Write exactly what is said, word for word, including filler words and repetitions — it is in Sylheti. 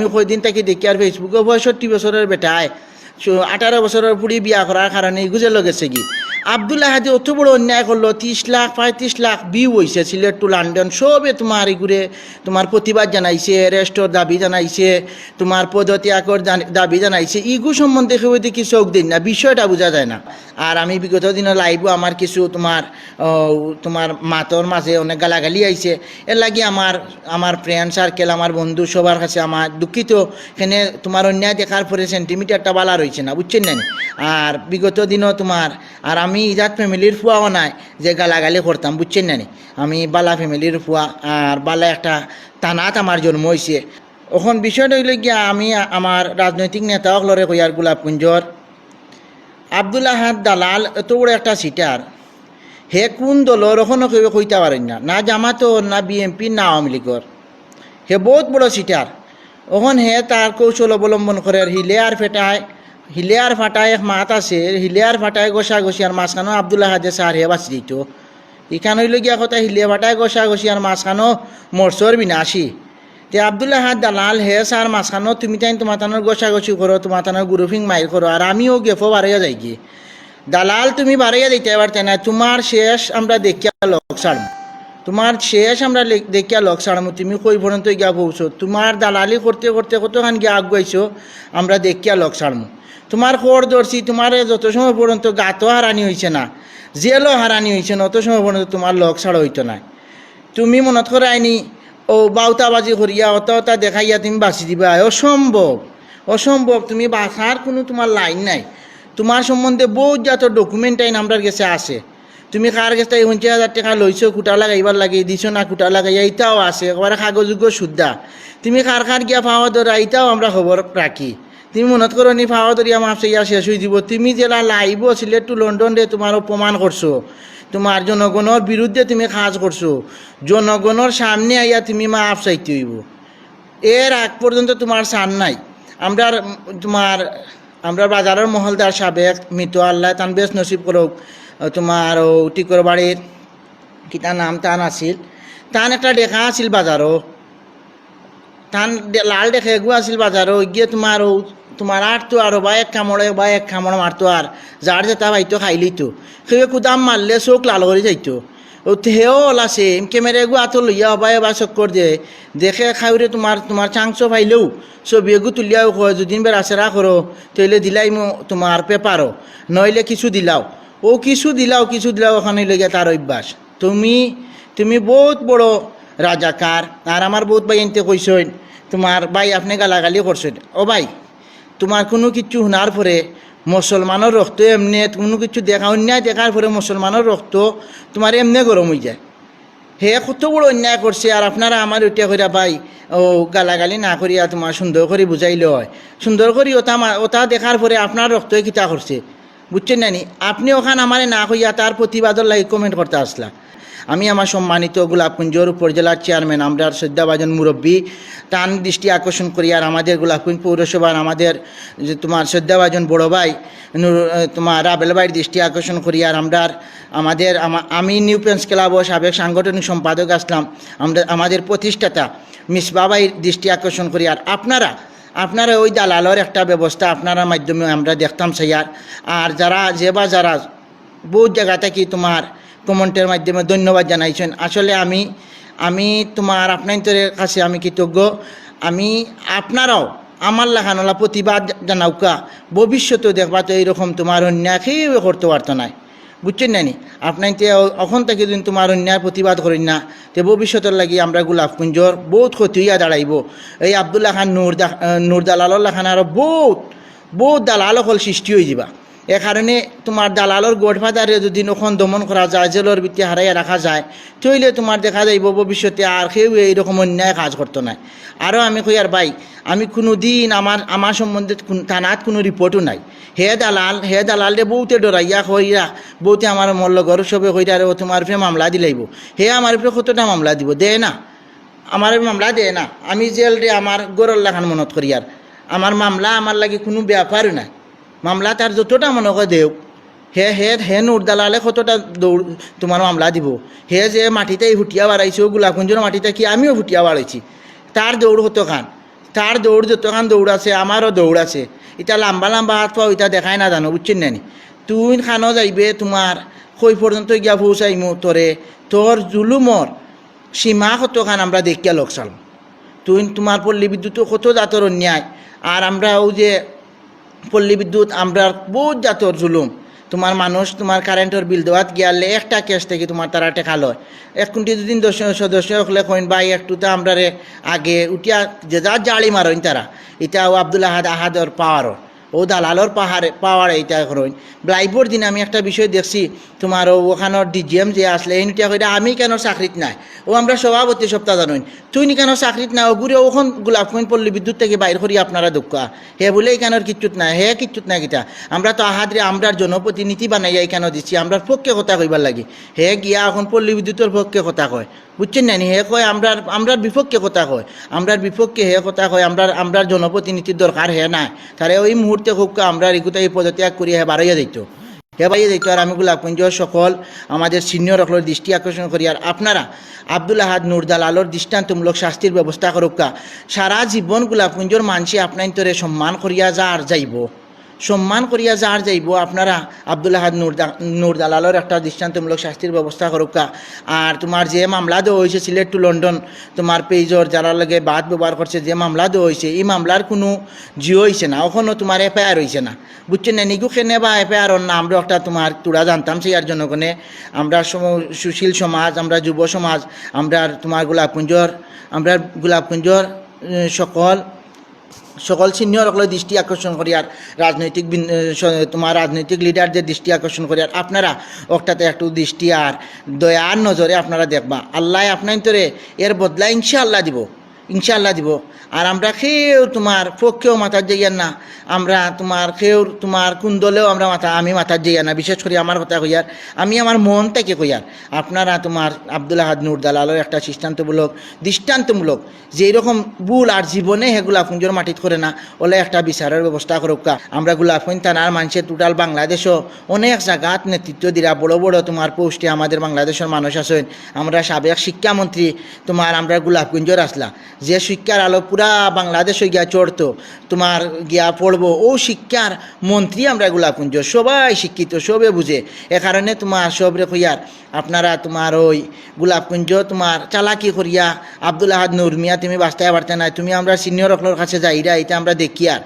কয়দিন থাকি দেখি আর Facebook-ও পঁয়ষট্টি বছরর বেটায়, সু-, আঠারো বছরর পুড়ি বিয়া করার কারণে ইগু জেলো গেছেগি। আব্দুল আহাদে অত বড় অন্যায় করলো, ত্রিশ লাখ, পঁয়ত্রিশ লাখ view অইছে, সিলেট to লন্ডন সবে তুমার ইগুরে, তুমার প্রতিবাদ জানাইছে, arrest-র দাবি জানাইছে, তুমার পদত্যাগর জান-, দাবি জানাইছে। ইগু সম্বন্ধে কেউ দেখি চোখ দেইন না, বিষয়টা বুঝা যায় না। আর আমি বিগত দিনর live-ও আমার কিছু তুমার, ও, তুমার মাতর মাঝে অনেক গালাগালি আইছে, এর লাগি আমার, আমার friend circle, আমার বন্ধু সবার কাছে আমার দুঃখিত। কেনে তুমার অন্যায় দেখার পরে sentiment একটা বালা রইছে না, বুঝছইন না নি? আর বিগত দিনও তুমার, আর আমি ইজাত family-র ফুয়াও নায় যে গালাগালি করতাম, বুঝছইন না নি? আমি বালা family-র ফুয়া, আর বালা একটা থানাত আমার জন্ম অইছে। অখন বিষয়টা অইলো গিয়া, আমি আ-, আমার রাজনৈতিক নেতা অকলরে কইয়ার গোলাপকুঞ্জর, আব্দুল আহাদ দালাল অত বড় একটা cheater, হে কুন দলর অখনো কেউ কইতা পারইন না, না জামাতর, না বিএনপির, না আওয়ামী লীগর। হে বউত বড় cheater। অখন হে তার কৌশল অবলম্বন করের, হিলে আর ফেটায়, হিলে আর ফাটায় এক মাত আছে, হিলে আর ফাটায় ঘষাঘষি, আর মাঝখানো আব্দুল আহাদে স্যার হে বাচি যাইতো। ইখান অইলো গিয়া কথা, হিলে ফাটায় ঘষাঘষি, আর মাঝখানো মরছর বিনাশি। তে আব্দুল আহাদ দালাল হে স্যার মাঝখানো তুমি তাইন তুমার তানোর ঘষাঘষি করো, তুমার তানোর grouping মাইর করো, আর আমিও gap-ও বারইয়া যাইগি। দালাল তুমি বারইয়া যাইতায় পারতায় না, তুমার শেষ আমরা দেখিয়া লগ ছাড়মু। তুমার শেষ আমরা লে-, দেখিয়া লগ ছাড়মু, তুমি কই পর্যন্ত গিয়া পৌঁছো। তুমার দালালি করতে করতে কতখান গিয়া আগুয়াইছো, আমরা দেখিয়া লগ ছাড়মু। তুমার খর ধরছি, তুমারে যত সময় পর্যন্ত গাতো হারানি অইছে না, জেলো হারানি অইছে না, অত সময় পর্যন্ত তুমার লগ ছাড়া অইতো নায়। তুমি মনত করায়নি, ও বাউতাবাজি করিয়া, অতা অতা দেখাইয়া তুমি বাচি দিবায়, অসম্ভব, অসম্ভব। তুমি বাচার কুনু তুমার line নাই। তুমার সম্বন্ধে বউত জাতর document আইন আমরার গেছে আছে। তুমি কার গেছ থাকি পঞ্চাশ হাজার টেকা লইছো কুটা লাগাইবার লাগি, দিছো না কুটা লাগাইয়া, ইতাও আছে, একবারে কাগজযোগ্য শুদ্ধা। তুমি কার কার গিয়া পাওয়া ধরা, ইতাও আমরা খবর রাখি। তুমি মনত করো নি, পাওয়া ধরিয়া মাফ চাইয়া শেষ অই যিবো। তুমি যেলা live-ও সিলেট to লন্ডনরে তুমার অপমান করছো, তুমার জনগণর বিরুদ্ধে তুমি কাজ করছো, জনগণর সামনে আইয়া তুমি মাফ চাইতে অইবো। এর আগ পর্যন্ত তুমার ছাড় নাই। আমরার, তুমার, আমরার বাজারর মহলদার সাবেক মৃত, আল্লায় তান বেহেস্ত নসিব করউক। তুমার অউ টিকর বাড়ির কিতা নাম তান আছিল, তান একটা ডেকা আছিল বাজারো, তান ডে-, লাল ডেকা এগু আছিল বাজারো, গিয়া তুমার অউ, তুমার আটতো আর অউ বা এক কামড়ে বা এক কামড় মারতো আর যার যেতা পাইতো খাইলিতো। কেউ কুদাম মারলে চউখ লাল করি যাইতো। অউ তে হেও অলা same camera এগু আতো লইয়া অবায় অবায় চক্কর দে। দেখে খাউরে তুমার, তুমার চাংচো পাইলেউ ছবি এগু তুলিয়াউ কয়, "যুদিন বেড়াছেড়া করো, তইলে দিলাইমু তুমার paper-ও, নইলে কিছু দিলাও।" অউ কিছু দিলাও, কিছু দিলাও, অখান অইলো গিয়া তার অভ্যাস। তুমি, তুমি বউত বড় রাজাকার। আর আমার বউত ভাইয়াইন্তে কইছইন, তুমার ভাই আপনে গালাগালি করছইন। ও ভাই, তুমার কুনু কিচ্ছু হুনার পরে মুসলমানর রক্ত এমনে, কুনু কিচ্ছু দেখা, অন্যায় দেখার পরে মুসলমানর রক্ত তুমার এমনে গরম অইযায়। হে কত বড় অন্যায় করছে, আর আপনারা আমারে উঠিয়া কইরা ভাই, অউ গালাগালি না করিয়া তুমার সুন্দর করি বুঝাইলে অয়। সুন্দর করি অতা মা-, অতা দেখার পরে আপনার রক্তয় কিতা করছে? বুঝছইন না নি? আপনে অখান আমারে না কইয়া তার প্রতিবাদর লাগি comment করতা আছলা। আমি আমার সম্মানিত গোলাপকুঞ্জর উপজেলার চেয়ারম্যান, আমরার শ্রদ্ধাভাজন মুরব্বি, তান দৃষ্টি আকর্ষণ করিয়ার আমাদের গোলাপকুঞ্জ পৌরসভার আমাদের যে তুমার শ্রদ্ধাভাজন বড় ভাই নুর-, এ, তুমার রাবেল ভাইর দৃষ্টি আকর্ষণ করিয়ার আমরার, আমাদের, আমা-, আমি নিউ প্রেস ক্লাবর সাবেক সাংগঠনিক সম্পাদক আছলাম, আমরা, আমাদের প্রতিষ্ঠাতা মিসবা ভাইর দৃষ্টি আকর্ষণ করিয়ার আপনারা, আপনারা অউ দালালর একটা ব্যবস্থা আপনারার মাধ্যমে আমরা দেখতাম চাইয়ার। আর যারা যে বা যারা বউত জাগা থাকি তুমার comment-র মাধ্যমে ধন্যবাদ জানাইছইন। আসলে আমি, আমি তুমার আপনাইন্তর কাছে আমি কৃতজ্ঞ। আমি আপনারাও আমার লাখান অলা প্রতিবাদ জানাউক্কা। ভবিষ্যতেও দেখবা তো এইরকম তুমার অন্যায় কেউ করতো পারতো নায়। বুঝছইন না নি? আপনাইন্তে অ-, অখন থাকি যুদি তুমার অন্যায় প্রতিবাদ করইন না, তে ভবিষ্যতর লাগি আমরার গোলাপকুঞ্জর বউত ক্ষতি অইয়া দাঁড়াইবো। এই আব্দুল্লাহ খান নূর দা-, আহ, নূর দালালর লাখান আরো বউত, বউত দালাল অকল সৃষ্টি অইযিবা। এ কারণে তুমার দালালর godfather-রে যুদি অখন দমন করা যায়, জেলর ভিতরে হারাইয়া রাখা যায়, তইলে তুমার দেখা যাইবো ভবিষ্যতে আর কেউ এইরকম অন্যায় কাজ করতো নায়। আরো আমি কইয়ার ভাই, আমি কুনুদিন আমার, আমার সম্বন্ধে কুন-, থানাত কুনু report-ও নাই। হে দালাল, হে দালালরে বউতে ডরাইয়া কইরা, বউতে আমার মল্লগর সবে কইরা, "রে, ও তুমার উপরে মামলা দিলাইবো।" হে আমার উপরে কতটা মামলা দিবো? দেয় না। আমার মামলা দেয় না। আমি জেলরে আমার ঘরর লাখান মনত করিয়ার। আমার মামলা আমার লাগি কুনু ব্যাপারউ নায়। মামলা তার যতটা মনে কয় দেউক। হে, হে, হে নূর দালালে কতটা দৌড় তুমার মামলা দিবো? হে যে মাটিত ফুটিয়া বাড়াইছে, অউ গোলাপকুঞ্জর মাটিত কি আমিও ফুটিয়া বাড়াইছি? তার দৌড় কতখান? তার দৌড় যতখান দৌড় আছে, আমারও দৌড় আছে। ইতা লাম্বা লাম্বা হাত পাও, ইতা দেখায় না জানো, বুঝছইন না নি? তুইন খানো যাইবে, তুমার কই পর্যন্ত গিয়া পৌঁছাইমু তোরে, তোর জুলুমর সীমা কতখান আমরা দেখিয়া লোক চালমু। তুইন তুমার পল্লী বিদ্যুৎও কত জাতর অন্যায়, আর আমরা অউ যে পল্লী বিদ্যুৎ আমরার বউত জাতর জুলুম। তুমার মানুষ তুমার কারেন্টর বিল দেওয়াত গিয়ালে একটা কেস থাকি তুমার তারা টেকা লয়। এক কোটি দুদিন দশ সদস্য অকলে কইন, "ভাই, একটু তো আমরারে আগে উঠিয়া যে যা জালি মারইন তারা।" ইটা অউ আব্দুল আহাদ আহাদর পাওয়ারর, অউ দালালর পাহাড়ে, পাওয়ারে ইটা করইন। ব্লাইভর দিন আমি একটা বিষয় দেখছি, তুমার অউ অখানর ডিজিএম যে আছলে, এইন উঠিয়া কইরা, "আমি কেন চাকরিত নাই?" অউ আমরার সভাপতি সবতা জানইন। তুইন ইকানো চাকরিত না, অগুরে অখন গোলাপগঞ্জ পল্লী বিদ্যুৎ থাকি বাইর করি আপনারা দেউক্কা। হে বুলে ইকানোর কিচ্ছুত না, হে কিচ্ছুত না কিতা। আমরা তো আহাদরে আমরার জনপ্রতিনিধি বানাইয়া ইকানো দিছি, আমরার পক্ষে কথা কইবার লাগি। হে গিয়া অখন পল্লী বিদ্যুৎর পক্ষে কথা কয়, বুঝছইন না নি? হে কয় আমরার, আমরার বিপক্ষে কথা কয়, আমরার বিপক্ষে হে কথা কয়, আমরার, আমরার জনপ্রতিনিধির দরকার হে নাই। তারে অউ মুহূর্তে কউক্কা, আমরার ইগুতা ই পদত্যাগ করিয়া হে বারইয়া যাইতো। হে বারইয়া যাইতো। আর আমি গোলাপগঞ্জর সকল আমাদের সিনিয়র অকলর দৃষ্টি আকর্ষণ করিয়ার, আপনারা আব্দুল আহাদ নূর দালালর দৃষ্টান্তমূলক শাস্তির ব্যবস্থা করউক্কা। সারা জীবন গোলাপগঞ্জর মানষে আপনাইন্তরে সম্মান করিয়া যার যাইবো, সম্মান করিয়া যার যাইবো, আপনারা আব্দুল আহাদ নূর দা-, নূর দালালর একটা দৃষ্টান্তমূলক শাস্তির ব্যবস্থা করউক্কা। আর তুমার যে মামলা দেওয়া অইছে সিলেট to লন্ডন, তুমার পেজর যারার লগে বাদ ব্যবহার করছে, যে মামলা দেওয়া অইছে, ই মামলার কুনু জিও অইছে না, অখনো তুমার এফআইআর অইছে না। বুঝছইন না নি? ইগু কেনে বা এফআইআর অর না, আমরা একটা তুমার তুরা জানতাম চাইয়ার জনগণে, আমরা সম-, সুশীল সমাজ, আমরা যুব সমাজ, আমরা তুমার গোলাপগঞ্জর, আমরা গোলাপগঞ্জর, এ, সকল, সকল সিনিয়র অকলর দৃষ্টি আকর্ষণ করিয়ার, রাজনৈতিক বিন-, এ, স-, তুমার রাজনৈতিক লিডারদের দৃষ্টি আকর্ষণ করিয়ার, আপনারা অকটাতে একটু দৃষ্টি আর দয়ার নজরে আপনারা দেখবা। আল্লায় আপনাইন্তরে এর বদলা ইনশাআল্লাহ দিবো। ইনশাআল্লাহ দিবো। আর আমরা কেউ তুমার পক্ষেও মাতাত যাইয়ার না, আমরা তুমার কেউর তুমার কুন দলেও আমরা মাতা-, আমি মাতাত যাইয়ার না। বিশেষ করি আমার কথা কইয়ার, আমি আমার মন থাকি কইয়ার, আপনারা তুমার আব্দুল আহাদ নূর দালালর একটা দৃষ্টান্তমূলক, দৃষ্টান্তমূলক যেরকম ভুল আর জীবনে হে গোলাপগঞ্জর মাটিত করে না, অলা একটা বিচারর ব্যবস্থা করউক্কা। আমরা গোলাপগঞ্জ থানার মানষে total বাংলাদেশও অনেক জাগাত নেতৃত্ব দিরা, বড় বড় তুমার পোস্টে আমাদের বাংলাদেশর মানুষ আছইন। আমরা সাবেক শিক্ষামন্ত্রী তুমার আমরা গোলাপগঞ্জর আছলা, যে শিক্ষার আলো পুরা বাংলাদেশো গিয়া চড়তো, তুমার গিয়া পড়বো, অউ শিক্ষার মন্ত্রী আমরা গোলাপগঞ্জ, সবাই শিক্ষিত, সবে বুঝে। এ কারণে তুমার সবরে কইয়ার, আপনারা তুমার অউ গোলাপগঞ্জ তুমার চালাকি করিয়া আব্দুল আহাদ নূর মিয়া তুমি বাঁচতায় পারতায় নায়, তুমি আমরা সিনিয়র অকলর কাছে যাইরায়, ইতা আমরা দেখিয়ার।